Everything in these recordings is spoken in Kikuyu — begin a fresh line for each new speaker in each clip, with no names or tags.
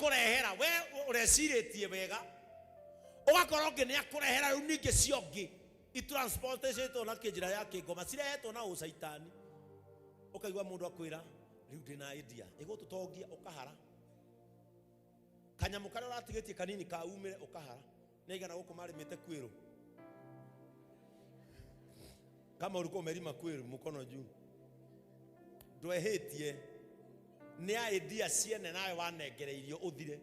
Agakũrehera we ũrecirĩtie wega, ũgakora ũngĩ nĩ akũrehera rĩu ningĩ cio ngĩ itransportĩtwo na kĩnjĩra ya kĩngoma, cirehetwo na ũcaitani. Ũkaigua mũndũ akwĩra rĩu ndĩna idea ĩgũtũtongia, ũkahara kanyamũ karĩa ũratigĩtie kanini ka umĩre, ũkahara. Nĩ aigana gũkũ marĩmĩte kwĩrũ? Kama ulikuwa umelima kwĩrũ, mkono juu. Ndwehĩtie, nĩ idea ciene nawe wanengereirio ũthire.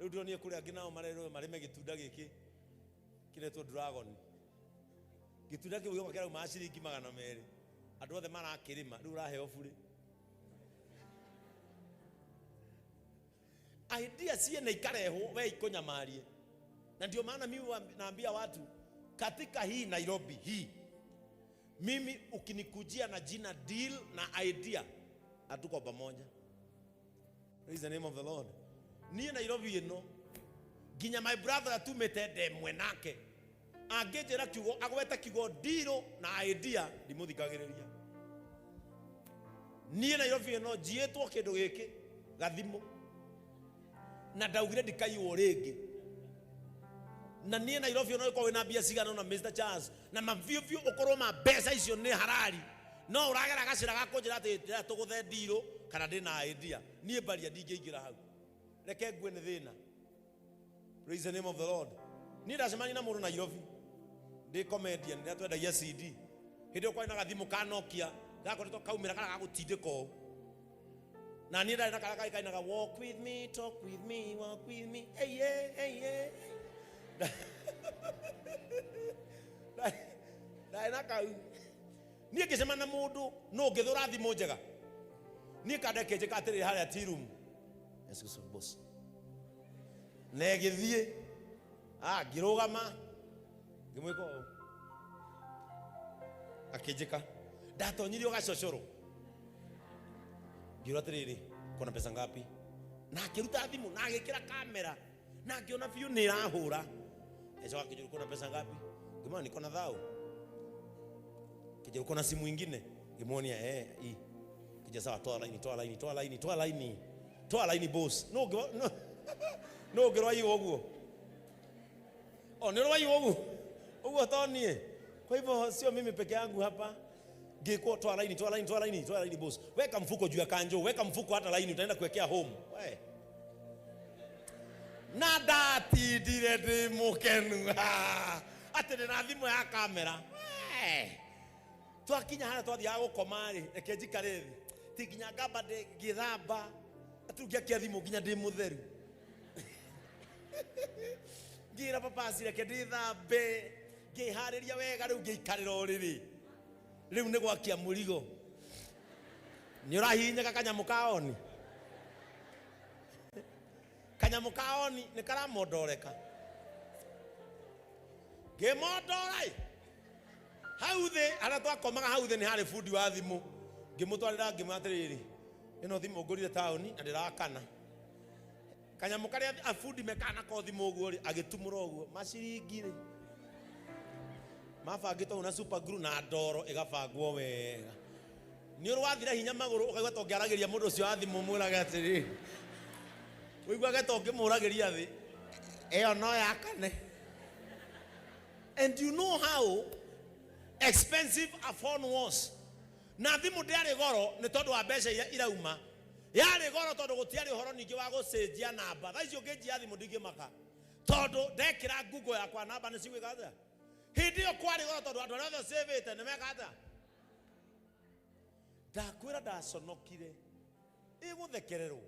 Rĩu ndĩronire kũrĩa angĩ nao marerwo marĩme gĩtunda gĩkĩ kĩretwo dragon. Gĩtunda kĩu gĩoka kĩrauma ciringi 200, andũ othe marakĩrĩma, rĩu ũraheo burĩ. Idea ciene ikarehwo we ikũnyamarie. Na ndio maana mimi naambia watu katika hii Nairobi hii, mimi ukinikujia na jina deal na idea, hatuko pamoja. Praise the name of the Lord. Niĩ Nairobi ĩno nginya my brother atumĩte ndemwe nake angĩnjĩra kiugo, agwete kiugo deal na idea, ndimũthikagĩrĩria. Niĩ Nairobi ĩno njiĩtwo kĩndũ gĩkĩ gathimũ, na ndaugire ndikaiywo rĩngĩ. Na niĩ Nairobi ĩno ĩkorwo wĩna mbia cigana na Mr Charles na mabiũ biũ ũkorwo ma mbeca icio nĩ harari, no ũragera gacĩra ga kũnjĩra atĩ ndĩrenda tũgũthe ndirũ kana ndĩna idea, niĩ mbaria ndingĩingĩra hau, reke ngue nĩ thĩna. Praise the name of the Lord. Niĩ ndacemania na mũndũ Nairobi ndĩ comedian rĩrĩa twendagia CD, hĩndĩ ĩyo kwarĩ na gathimũ ka Nokia gakoretwo kaumĩra karĩa gagũtindĩka ũũ, na niĩ ndarĩ na karĩa karĩ kainaga walk with me, talk with me, walk with me, hey, hey, hey, hey. Ndarĩ na kau. Niĩ ngĩcemania na mũndũ no ngĩthũra thimũ njega, niĩ kanda kĩnjĩka atĩrĩrĩ harĩa tea room, excuse me boss, na ĩgĩthiĩ. Ah, ngĩrũgama ngĩmwĩka ũũ, akĩnjĩka ndatonyirio gacocoro, ngiuga atĩrĩrĩ, kuna pesa ngapi? Na akĩruta thimũ na agĩkĩra kamera na ngĩona biũ nĩ ĩrahũra. Ecoka akĩnjũria, kuna pesa ngapi? Ngĩmwona niko na thao. Kĩnjũria, kuna simu ingine? Ngĩmuonia, eh, hii. Kĩnjĩra, sawa, toa laini, toa laini, toa laini, toa laini, toa laini boss. No ngĩ no no ngĩrwaiywo ũguo. O nĩ rwaiywo ũguo ũguo to niĩ. Kwa hivyo sio mimi peke yangu hapa. Ngĩkwo toa laini, toa laini, toa laini, toa laini boss. Weka mfuko juu ya kanjo, weka mfuko hata laini utaenda kuwekea home. We. Na ndatindire ndĩ mũkenu atĩ ndĩna thimũ ya kamera. We. Twakinya harĩa twathiaga gũkoma rĩ, reke njikare thĩ, ti nginya ngamba ngĩthamba, atĩ rĩu ngĩakia thimũ nginya ndĩ mũtheru. Ngĩra papasi reke ndĩthambe, ngĩharĩria wega, rĩu ngĩikarĩra ũrĩrĩ, rĩu nĩ gwakia mũrigo. Nĩ ũrahihinyĩka kanyamũ ka oni, kanyamũ ka oni nĩ karamondoreka. Ngĩmondora ĩ hau thĩ harĩa twakomaga, hau thĩ nĩ harĩ bundi wa thimũ. Ngĩmũtwarĩra, ngĩmwĩra atĩrĩrĩ, ĩno thimũ ngũrire taũni na ndĩrakana kanyamũ karĩa abundi mekaga nako thimũ ũguo rĩ. Agĩtumũra ũguo, maciringi rĩ mabangĩtwo ũguo na super glue na ndoro ĩgabangwo wega. Nĩ ũrĩ wathira hinya magũrũ, ũkaigua ta ũngĩaragĩria mũndũ ũcio wa thimũ, mwĩrage atĩrĩrĩ, ũiguage ta ũngĩmũragĩria thĩ ĩyo no yakane. And you know how expensive a phone was. Na thimũ ndĩarĩ goro nĩ tondũ wa mbeca iria irauma, yarĩ goro tondũ gũtiarĩ ũhoro ningĩ wa gũcenjia namba. Thaa ici ũngĩnjia thimũ ndingĩmaka, tondũ ndekĩra Google yakwa namba nĩ cigwĩka atĩa. Hĩndĩ ĩyo kwarĩ goro tondũ andũ arĩa othe ũcĩvĩte nĩ meka atĩa. Ndakwĩra ndaconokire ĩgũthekererwo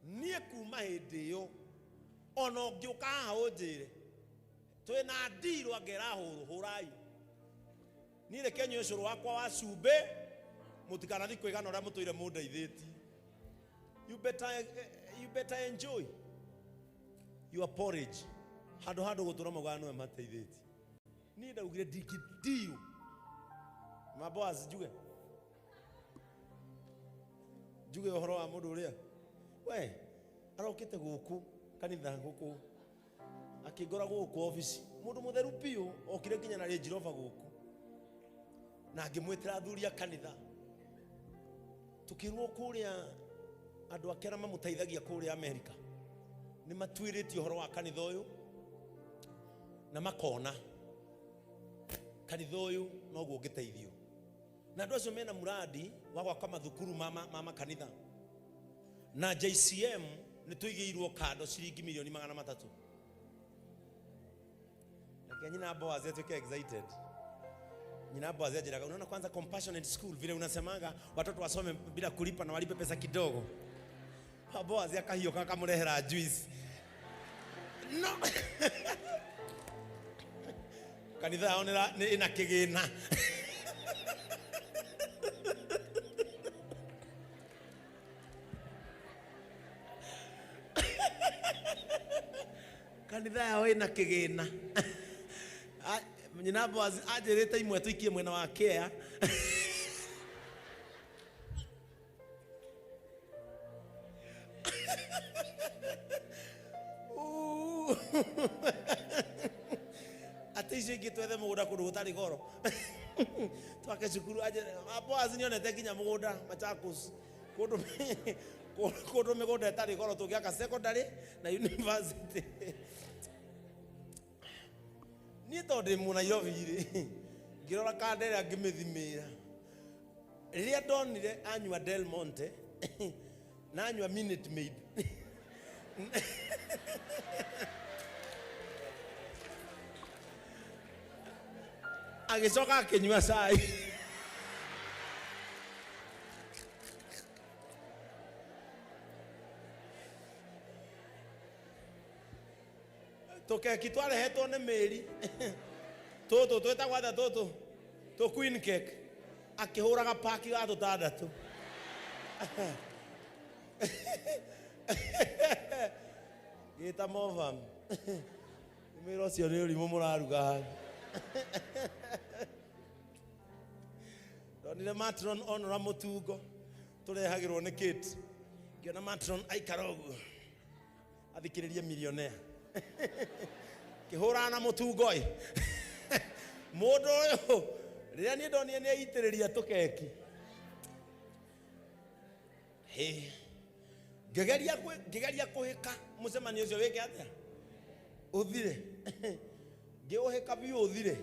niĩ kuma hĩndĩ ĩyo. Ona ũngĩũka haha ũnjĩre twĩna ndirũ angera hũrũ hũrai, niĩ reke nyue ũcũrũ wakwa wa cumbĩ, mũtikanathi kwĩgana ũrĩa mũtũire mũndeithĩtie. You better enjoy your porridge handũ handũ gũtũra maugaga nĩwe mateithĩtie. Niĩ ndaugire ndingĩndiũ maboas njuge njuge ũhoro wa mũndũ ũrĩa we arokĩte gũkũ kanitha gũkũ akĩngora gũkũ obici, mũndũ mũtheru biũ, okire nginya na Range Rover gũkũ, na ngĩmwĩtĩra athuri a kanitha, tukĩrwo kũrĩa Andũ ake arĩa mamũteithagia kũrĩa Amerika nĩ matuĩrĩtie ũhoro wa kanitha ũyũ na makona kanitha ũyũ noguo ũngĩteithio. Na andũ acio mena muradi wa gwaka mathukuru ma makanitha. Na JCM nĩ tũigĩirwo kando ciringi milioni 300. Reke nyina Boaz atuĩke excited. Nyina Boaz anjĩraga, unaona kwanza compassionate school vile unasemaga watoto wasome bila kulipa na walipe pesa kidogo. Boaz akahiũka akamũrehera juice. No. Kanitha yao nĩ ĩna kĩgĩna. Kanitha yao ĩna kĩgĩna. Nyina Boaz anjĩrĩte imwe tũikie mwena wa kea. Atĩ icio ingĩ twethe mũgũnda kũndũ gũtarĩ goro. Twake cukuru. Boaz nĩonete nginya mũgũnda Machakos. Kũndũ mĩgũnda ĩtarĩ goro tũngĩaka secondary na university. Niĩ tondũ ndĩ Mũnairobi rĩ, ngĩrora kanda ĩrĩa ngĩmĩthimĩra. Rĩrĩa ndonire anyua Del Monte na anyua Minute Maid, agĩcoka akĩnyua cai. Tũkeki twarehetwo nĩ mĩri tũtũ twĩtagwo atĩa tũtũ tũ queen cake, akĩhũraga paki ga tũtandatũ. Gĩta movam mwĩra ũcio nĩ ũrimũ mũraruga haha. Ndonire matron onora mũtungo tũrehagĩrwo nĩ Kate, ngĩona matron aikara ũguo athikĩrĩrie millionaire kĩhũrana na mũtungo ĩ. Mũndũ ũyũ rĩrĩa niĩ ndonire nĩ aitĩrĩria tũkeki. Hĩ, ngĩgeria kũhĩka mũcemanio ũcio wĩke atĩa ũthire, ngĩũhĩka biũ ũthire.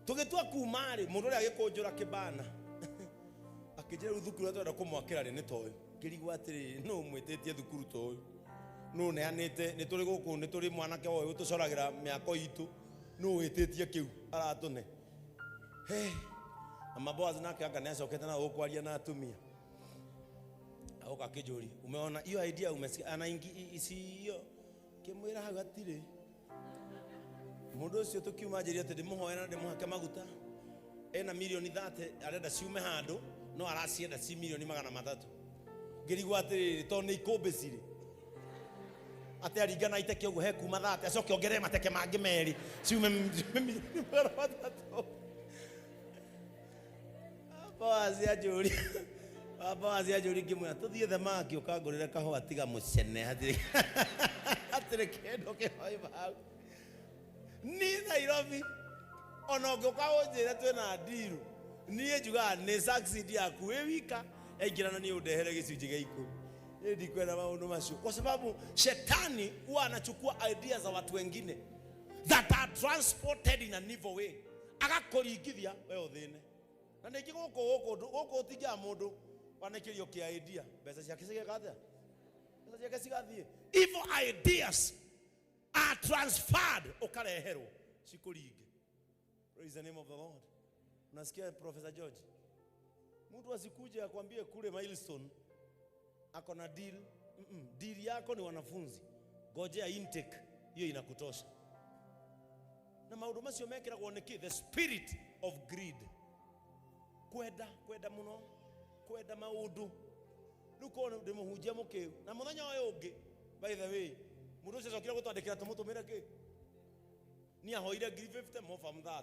Tũgĩtua kuma rĩ, mũndũ ũrĩa agĩkũnjũra kĩbana akĩnjĩra rĩu thukuru ĩrĩa tũrenda kũmwakĩra rĩ nĩ ta ũyũ. Ngĩrigwo atĩrĩrĩ, nũ mwĩtĩtie thukuru ta ũyũ? Nũ ũneanĩte? Nĩ tũrĩ gũkũ, nĩ tũrĩ mwanake ũyũ tũcoragĩra mĩako itũ, nũ wĩtĩtie kĩu aratũne? He, Mama Boaz nake anga nĩ acokete na gũkũ kwaria na atumia. Agoka akĩnjũria, umeona hiyo idea, umesikia anaingi ici hiyo? Ngĩmwĩra hau hatirĩ mũndũ ũcio. Tũkiuma njĩria atĩ ndĩmũhoe na ndĩmũhake maguta. Ena milioni 30 arenda ciume handũ, no aracienda ci milioni 300. Ngĩrigwo atĩrĩrĩ, tondũ nĩ ikũmbĩ cirĩ atĩ aringana iteke ũguo he kuma 30, acoke ongerere mateke mangĩ merĩ ciume milioni 300. Boaz anjũria, Boaz anjũria, ngĩmwĩra tũthiĩ thamaki ũkangũrĩre kahũa tiga mũcene, hatirĩ hatirĩ kĩndũ kĩroima hau. Niĩ Nairobi ona ũngĩũka ũnjĩre twĩna ndiru, niĩ njugaga nĩ succeed yaku wĩ wika yaingĩra na niĩ ũndehere gĩcunjĩ gĩa 10. Niĩ ndikwenda maũndũ macio kwa sababu shetani huwa anachukua idea za watu wengine that are transported in an evil way, agakũringithia we ũthĩne. Na ningĩ gũkũ ũtingĩaga mũndũ wanĩkĩrio kĩa idea, mbeca ciake cigeka atĩa? Mbeca ciake cigathiĩ. Evil ideas are transferred, ũkareherwo cikũringe. Praise the name of the Lord. Unasikia, Professor George, mtu asikuje akwambie kule milestone ako na deal. Deal yako ni wanafunzi, ngojea intake hiyo inakutosha. Na maũndũ macio mekĩragwo nĩkĩ? The spirit of greed, kwenda kwenda mũno, kwenda maũndũ. Rĩu korwo ndĩ mũhunjia mũkĩu na mũthenya ũyũ ũngĩ, by the way, mũndũ ũcio acokire gũtwandĩkĩra tũmũtũmĩre kĩ. Niĩ ahoire ngiri 50 mofa 30,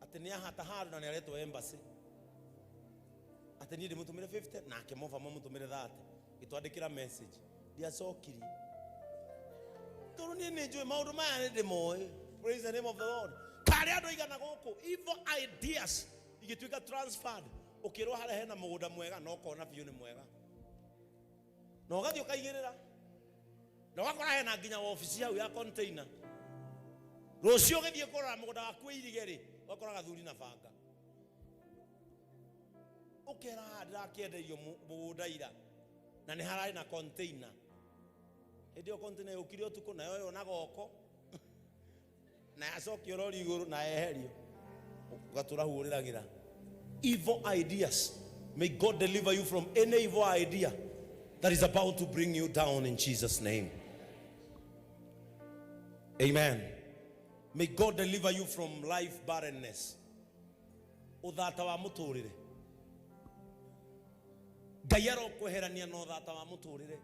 atĩ nĩ ahata handũ na nĩ aretwo embassy, atĩ niĩ ndĩmũtũmĩre 50 nake mofa mamũtũmĩre 30. Gĩtwandĩkĩra message, ndiacokirie tondũ niĩ nĩ njũĩ maũndũ maya, nĩ ndĩmoĩ. Praise the name of the Lord. Karĩ andũ aigana gũkũ evil ideas igĩtuĩka transferred. Ũkĩrwo harĩa hena mũgũnda mwega na ũkona biũ nĩ mwega, na ũgathiĩ ũkaigĩrĩra na ũgakora hena nginya wabici hau ya container. Rũciũ ũgĩthiĩ kũrora mũgũnda waku wĩirige rĩ, ũgakora gathuri na banga, ũkera, "Haha ndĩrakĩendeirio mũgũnda ira na nĩ hararĩ na container." Hĩndĩ ĩyo container yũkire ũtukũ nayo yo na goko na yacokio rori igũrũ na yeherio, ũgatũra hũrĩragĩra evil ideas. May God deliver you from any evil idea that is about to bring you down, in Jesus' name, amen. May God deliver you from life barrenness, ũthata wa mũtũrĩre. Ngai arokweherania na ũthata wa mũtũrĩre,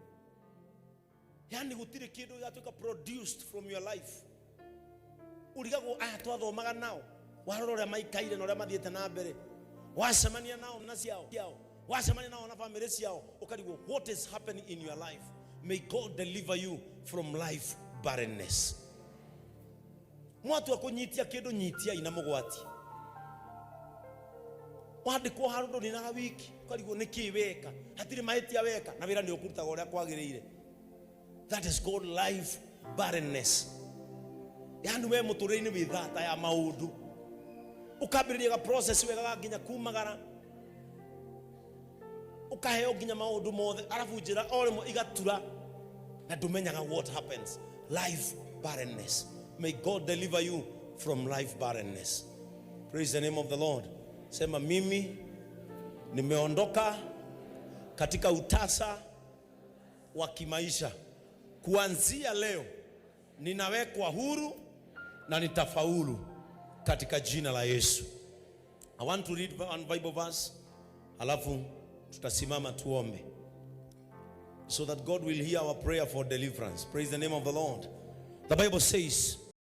yani gũtirĩ kĩndũ gĩgatuĩka produced from your life. Ũrigagwo aya twathomaga nao, warora ũrĩa maikaire na ũrĩa mathiĩte na mbere, wacemania nao na ciao, wacemania nao na famĩlĩ ciao, ũkarigwo what is happening in your life. May God deliver you from life barrenness. Mwatua kũnyitia kĩndũ, nyitiai na mũgwati. Wandĩkwo handũ ndũninaga wiki, ũkarigwo nĩ kĩ weka, hatirĩ mahĩtia weka na wĩra nĩ ũkũrutaga ũrĩa kwagĩrĩire. That is called life barrenness. Yani we mũtũrĩre-inĩ wĩ thata ya maũndũ, ũkambĩrĩria ga process wega ga nginya kumagara, ũkaheo nginya maũndũ mothe, arabu njĩra o rĩmwe igatura na ndũmenyaga what happens. Life barrenness. May God deliver you from life barrenness. Praise the name of the Lord. Sema, "Mimi nimeondoka katika utasa wa kimaisha. Kuanzia leo ninawekwa huru na nitafaulu katika jina la Yesu." I want to read one Bible verse, alafu tutasimama tuombe so that God will hear our prayer for deliverance. Praise the name of the Lord. The Bible says,